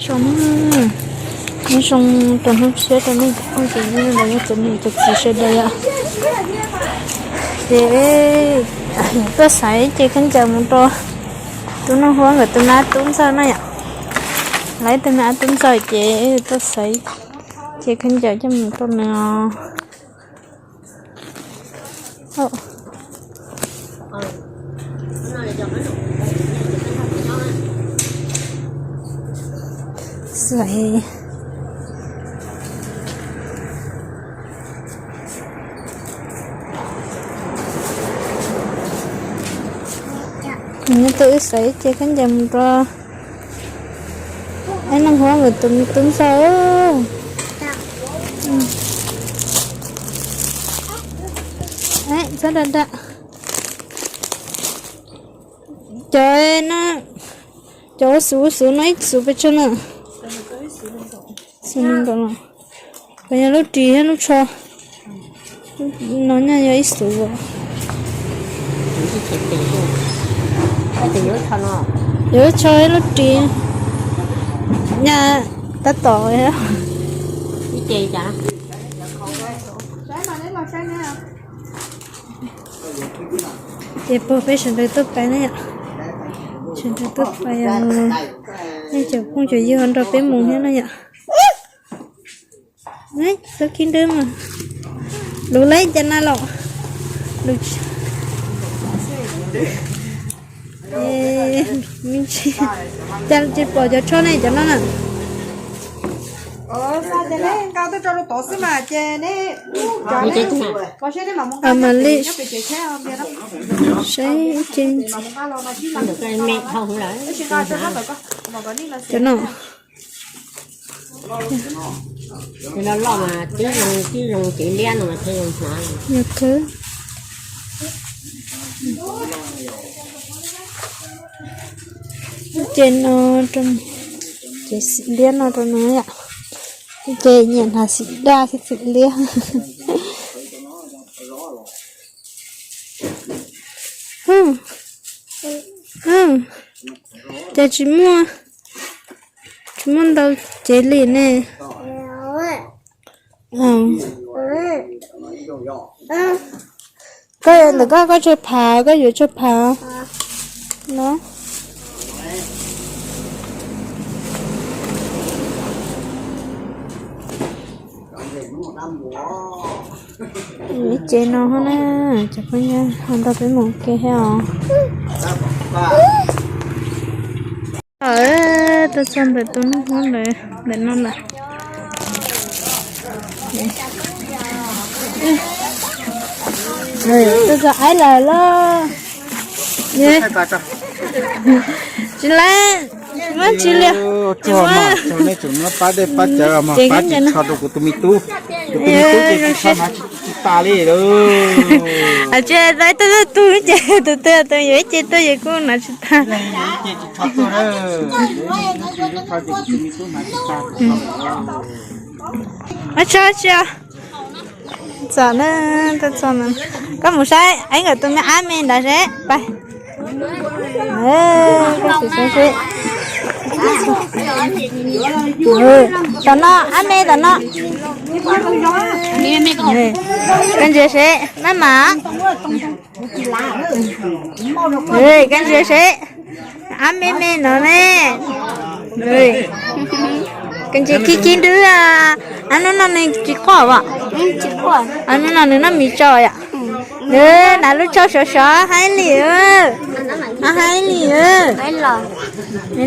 Zoo, nyob zoo rau hnub tshiab rau nej cov phooj cov ywg los yog cov niam cov txiv sawv daws yom. Ces tuaj xaiv ce khaub ncaws mus rau tub Nuj Huab nkawd tus me ab tub ntxawg no yom. Lawv tus me ab tub ntxawg ces tuaj xaiv ce khaub ncaws coj mus rau nws os. Xaiv, nws tuaj wb xaiv ce khaub ncaws mus rau Ab Nuj Huab nkawd tus me tub ntxawg. Txhob da da. Cov no, cov ua xuv ua xuv no ib xuv pes tsawg na? Xuv nees nkaum los. Puas yog lub ris thiab lub tsho? No nyaj yog ib xuv. Yuav lub tsho ib lub ris nyaj tab tom. Ces puag peb sawv daws tuaj pais na yom. Sawv daws tuaj pais, nej cov phooj cov ywg ho nrog peb mus thiab na yom. Tub khib nrwb mas, lus leb cas na los. Cas tsis pom cov tsho ne cov no na. Mam li saib ce, cov no. Yog khawb. Ces no, ces xim liab no rau nws yom. Ces nyiam hnav xim daj thiab xim liab. Ces tsis muaj, tsis muaj ntau cev li ne. Koj ntawm koj, koj tsawg phav, koj yuav tsawg phav no. Ces no ho na, cov phooj ywg ho nrog peb mus ua ke thiab os. Tuaj txog ntawm tus Nuj Huab ntawm no lawm. Tuaj txog aib lawm los. Tsis lawm, tsis muaj tsis li. Pab dej pab cawv mas pab tsis tsho rau kuv tus me tub. Kuv tus me tub ces tsis tsho hnav tsis tas li lawm. Tsis tas, tus twg ces tus twg, tus yuav ib ce tuaj ces kuj hnav tsis tas. Ua tsaug tsis. Txom na, txom na. Koj mus saib aib nkawm tus me ab me ntawd seb pais. Koj sim saib seb. Tom no, ab me tom no. Koj ntsia seb maj mam. Koj ntsia seb, ab me me no ne. Koj ntsia khib khib nrwb, ab hnub no nws tsis quaj as? Ab hnub no nws noj mis tso yom. Nws hnav lub tsho sov sov haib li. Haib li. Los,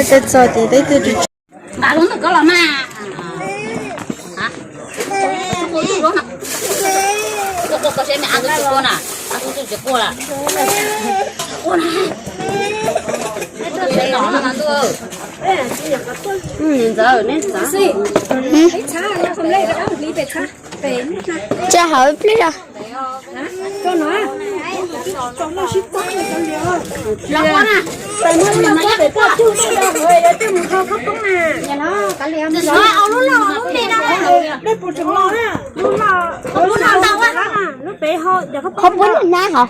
tej txog ces tej twg tsis Tsa hauv ib pliag os. Qhov puab nab hov.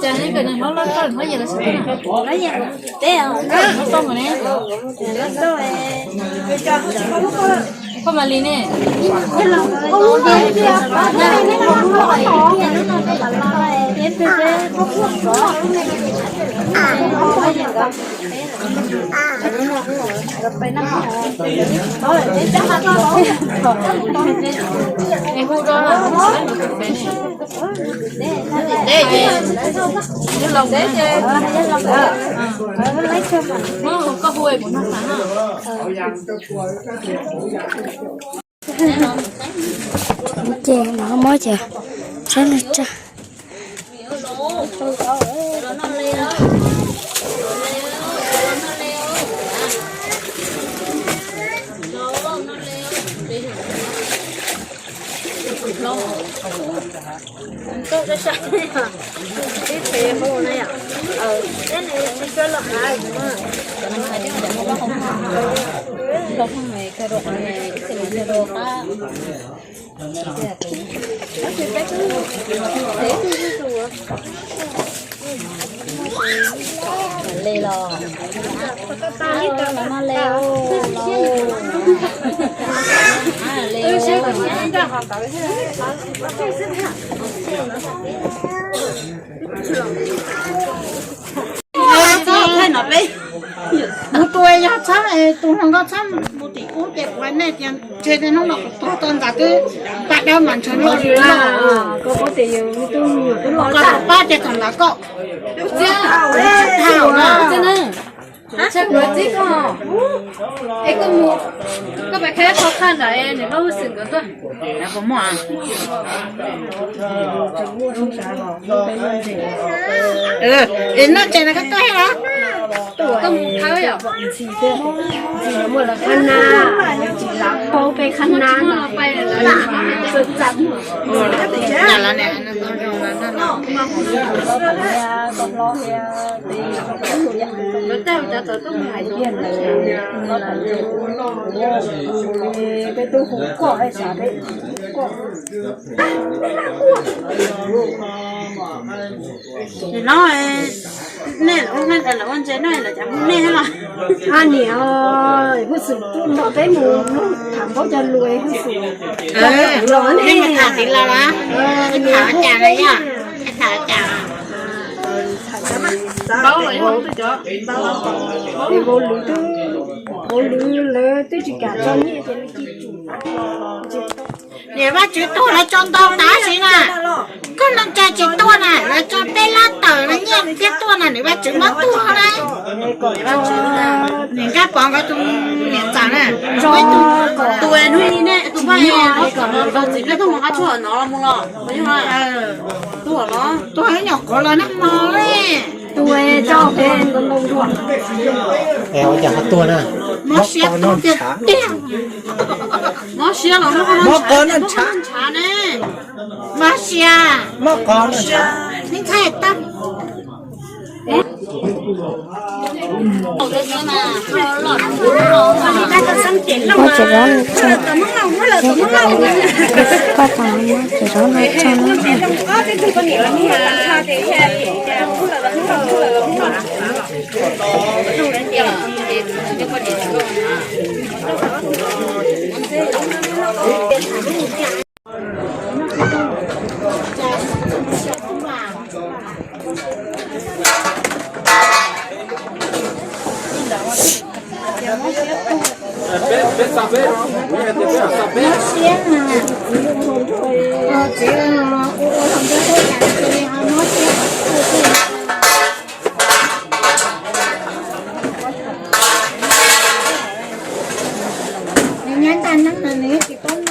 Cas neb kawm nws hlob loj toj hlob yas los sib toj na? Toj mas ne. Koj mas li ne. Ces no mob ces tsob no tsa. Le los, no le, le. Tus tus yog txhob, tus hluas nkauj txhob mus tim ub ces kuv hais nej tias ntshe tej hnub no kuv tuag tau ntxas twb pab dawb mas ntshe no. Koj pab ces thaum ntawd koj tsis tau na. Txhab kuv txib koj, es koj mus, koj pais khawb qhov qhaj nram es nws lub hwj xwm nkawd tuaj. Es noj tsev no koj tuaj los? Koj mus khawb yom? Ntxhi muaj lawv qhab nab, tsis lav paub peb qhab nab no. Peb tub hu koj, peb tub hu koj. Nim no nej lawv ua ntse no lawv cas hu nej los? A niam, hwj xwm tuaj nrog peb mus tham paub cov lus hwj xwm. Nej mus tham tiv los los? Tham cas los yog? Tham cas? Vauv Lwm, Vauv Lwm lawv twb tsis kam tso nyiaj ces li ci tsum. Niam Vaj Tswv tuag lawv tso ntau tas sis na. Koj neej tsa tsis tuaj na, lawv tso peb lab tawm no nyiaj thiab tuaj na, niam Vaj Tswv muab tuag na. Niam Nkaj Pov nkawd tus niam ntxawm na, tus hnub ib ne, tus poj niam, tus txiv peb tuaj mus qab tshuaj no mus los, tuag los, tuag ib nyuag qhuav los nag hmo li. Tus tso peb ntoo ntoo dua. Es ua cas ho tuag na? Mob siab tuag tiag tiag. Mob siab los mob qhov ntshav ne. Mob siab. Mob qhov ntshav. Ntxhais tau. Muab cov zaub no tso. Paj tas muab cov zaub no tso na. Mob siab na. Txiv ua hluas nkauj tuaj tas ces mob siab. Nws nyab ntag neeb no nws tsis paub neeb.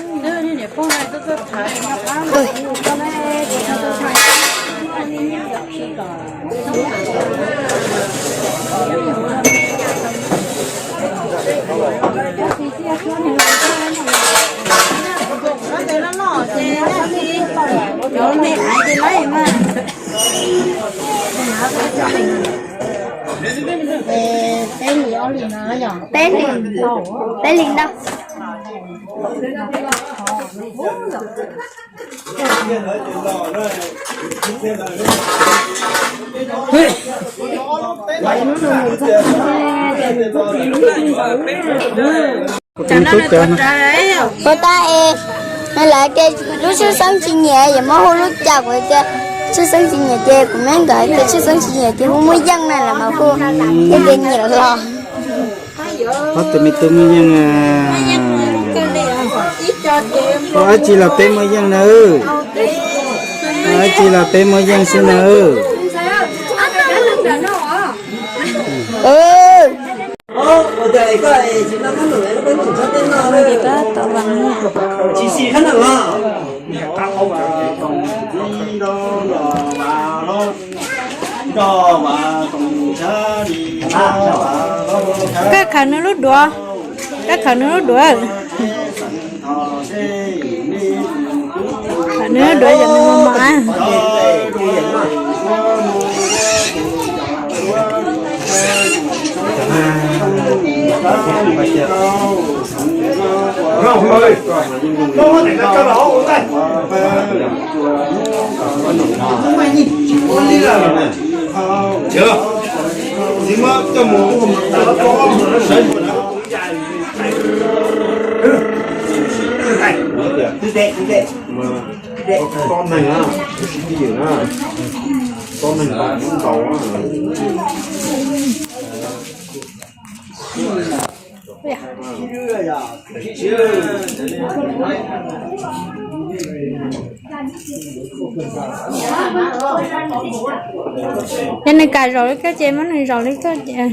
Peb li, peb li ntau. Puas tas es, no lawv tias lub tshwj xeeb tsis nyiam, yuav muab hu lub cas, kuv tias tshwj xeeb tsis nyiam ces kuv me nkawd tias tshwj xeeb tsis nyiam ces hu Muaj Yeej na, lawv mas hu thiaj tias nyiam los. Ob tug me tub Muaj Yeej, ua dab tsi los peb Muaj Yeej nawb, ua dab tsi los peb Muaj Yeej xwb nawb. Koj khaws nws lub duav, koj khaws nws lub duav. Khaws nws lub duav yog nws mos mos. Tob neeg, tob neeg ntaus. Yog nws kam zaum li koj ces muab nws zaum li koj ces.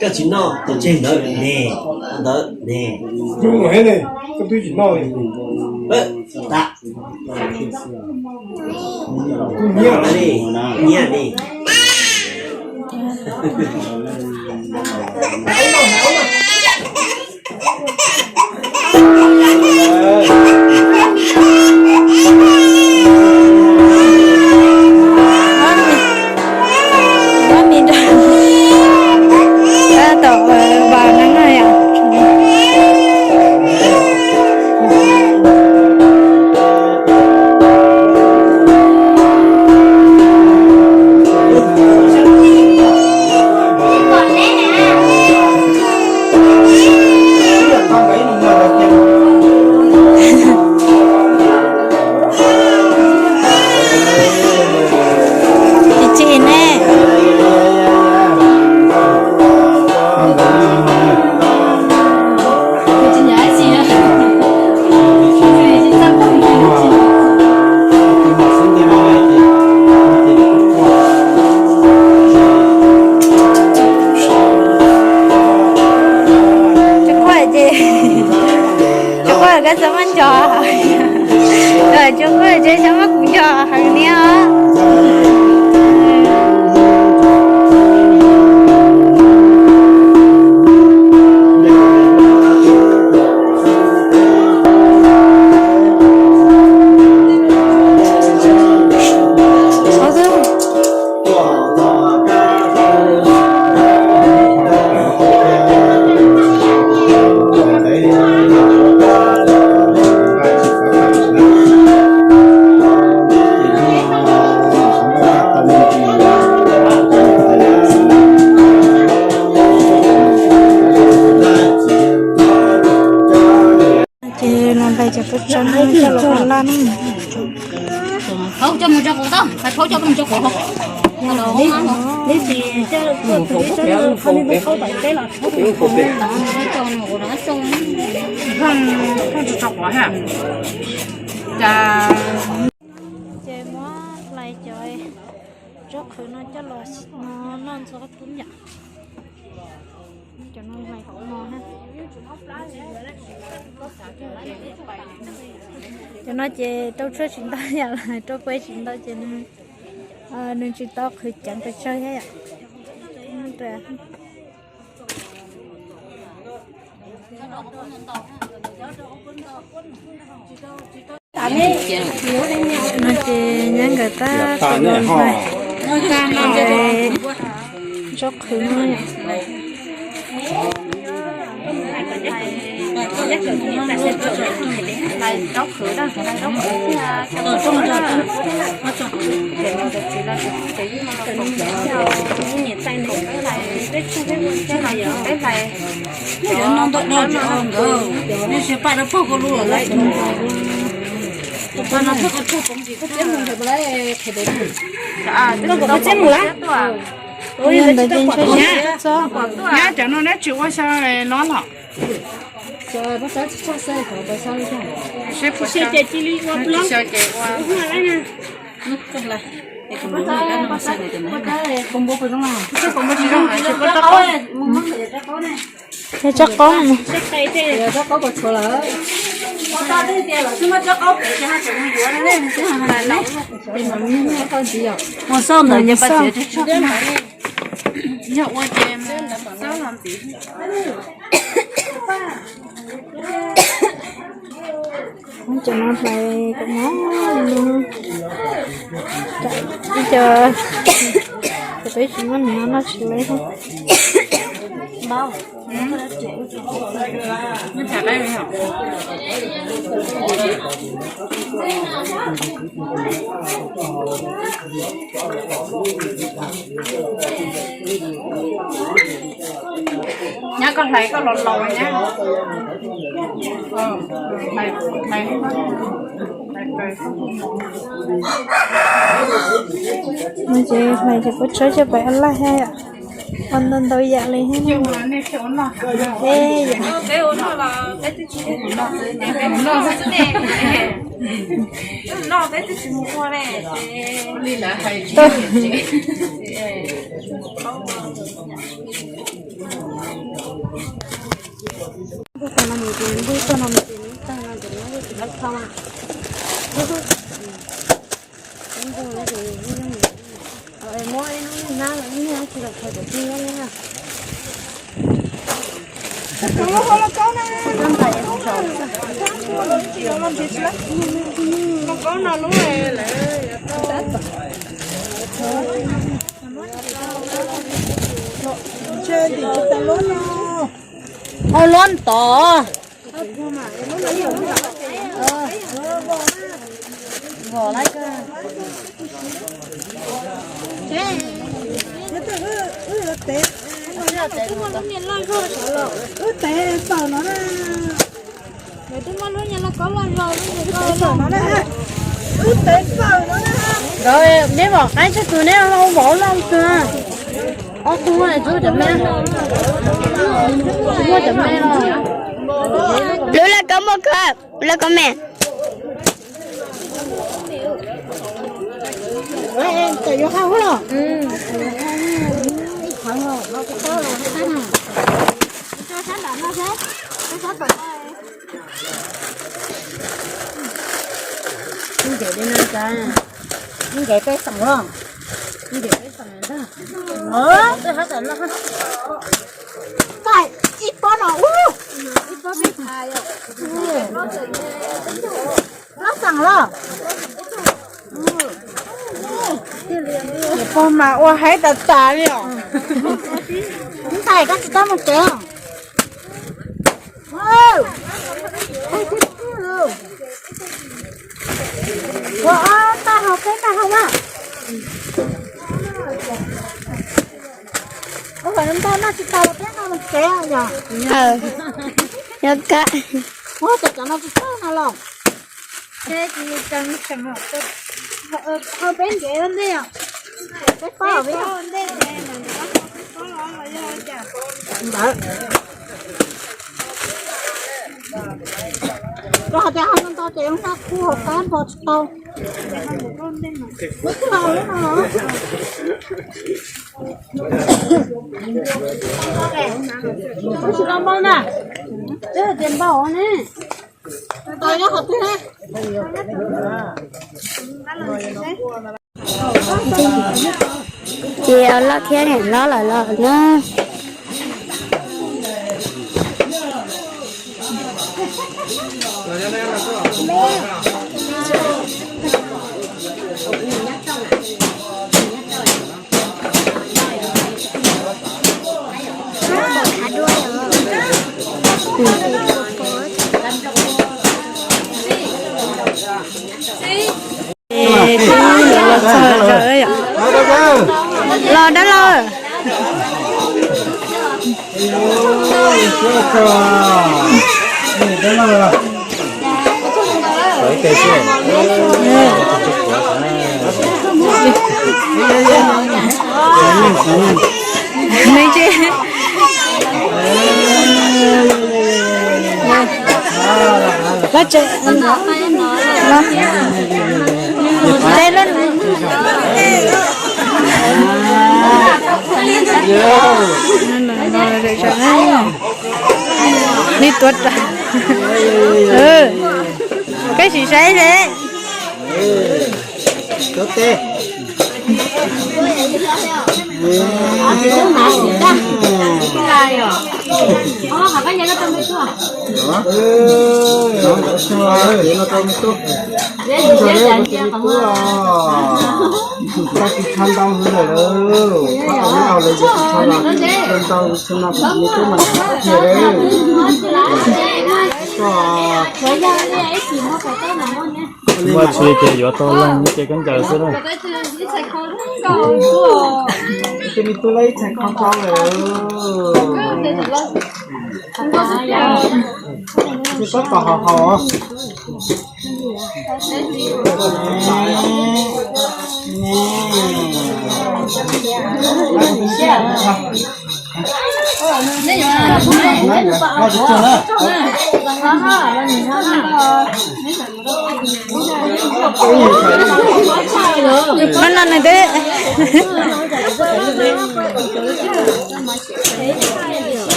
Koj tsis noj tus tseg ntawd ne, ntawd ne. Koj twb tsis noj li. Nyiam li, nyiam li. Muab mis nrog tab tom vas neeb no yom. Tsis tsis ne. Tsis quaj ces, tsis quaj koj txhob muab nco. Tsis quaj ces txhob muab kuv nco heev li os. Cov tshawb no coj los laj na. Phauj coj mus tso quav tau, phauj coj mus tso quav. Ces muab hlais cov zaub qhwv no coj los noj ntxuav qab kub yom. Cov no hlais kuv no na. Cov no ces rau tshuaj tsis ntau yom, rau puaj tsis ntau ces nws tsis tau qhwv ceev pes tsawg thiab yom. No ces nyab nkawd tab tom hlais zaub qhwv no yom. Peb hlais, peb hlais. Cov no ntau ntau, nej siab paj dab pog koj lub lawm. Nyab cov no neb tsis ua xyaw los los. Seb puas xyaw ces ua. Tsob qaub no. Ua xauj ntawd ces pas txiav tsob. Yog ua ces xauj los ntxiv. Cov no hlais kom mos, ib co, cov peb tsis muaj nyiaj noj tsis lawv. Nyab koj hlais koj los laus nyab. No ces hlais ces puab tshawb coj pais ua laj thiab yom. Ua ntau ntau yam li thiab. Hau lub tod. Wb tev txaus no na. Nkawd neb vom qaib tsawg tus neb hu vauv loj tus na. Ob tug, muaj cov me, muaj cov me los. Lub laj kab muaj kawg, laj kab me. Nkes li no cas, nkes peb xeem los, nkes peb xeem ntag. Ib pob no ub, plaub xeem los. Pog mas ua haib tas tas li os. Ntais koj tsis tau mus kev os. Ua ob tag hau peb tag hau mas. Ua kom ntau noj tsis tau peb no mus kev yom. Yog kab. Ua cov cov no tsis tau no los. Peb nce ua ntej os. Peb pob ua ntej. Ntawd. Rau hais tias ho ntau ces ua ntej khu hauv qab npo tsis tau. Tsis tau npau na. Tsis hais tias npau ne. Tau nyob qhov twg ne. Ces loj thiab niam hlob los los na. Los dab laug. Nws tsis, koj tseem, tseem lub, nws tuav, koj sim saib seb. Muaj tsis ces yuav tau leej ces koj ncaws xwb na. Ces nws tus lawv ib txhais kho rau lawm. Tsis txhob tom haus haus. Koj no nws twb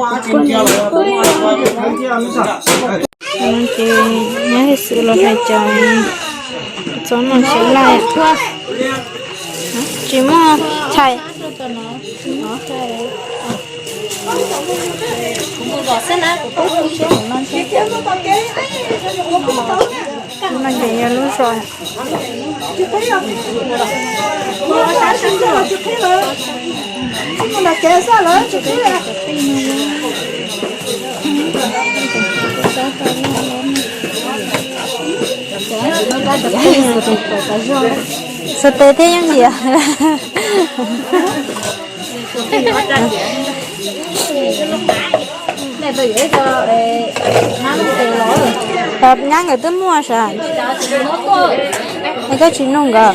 Kuv poj niam, kuv poj niam, ces nyob xwb los hais cov txob no xyov laj tsis muaj txhais. No ces yog lub zos. Xav tes thiab yooj yim. Nyab nkawd twb muaj sav, es koj tsis nug nkawd.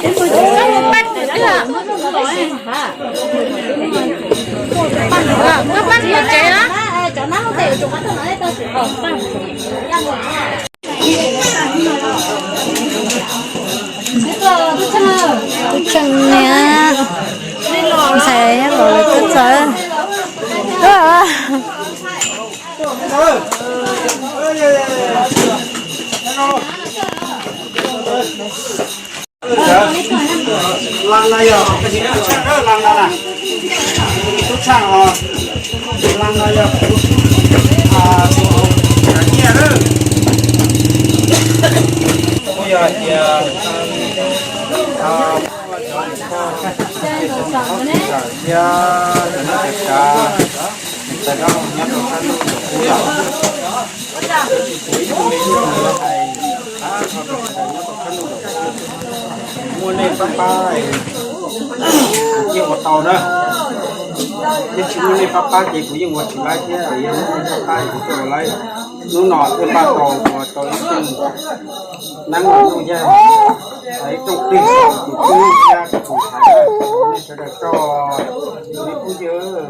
Tub Tsheej niam, ntxhais los lawm tub txawv. Las no yog tub Tsheej, las no yog tus nyiaj lawm. Thiab cov neej cov tsav, cov neej cov tsav nyob rau sab ntuj los kuj yog, kuv ib tug me nyuam hais, muaj nej pab pab, kuv yeej ua tau na. Yeej tsis muaj nej pab pab ces kuv yeej ua tsis laib thiab, yog muaj nej pab pab kuv thiaj ua laib. Hnub no thiaj npaj tau ua tau ib tug neeb los nuj yag, ib rooj plig tus tub thiab tus ntxhais, nej sawv daws tso, nej phooj ywg.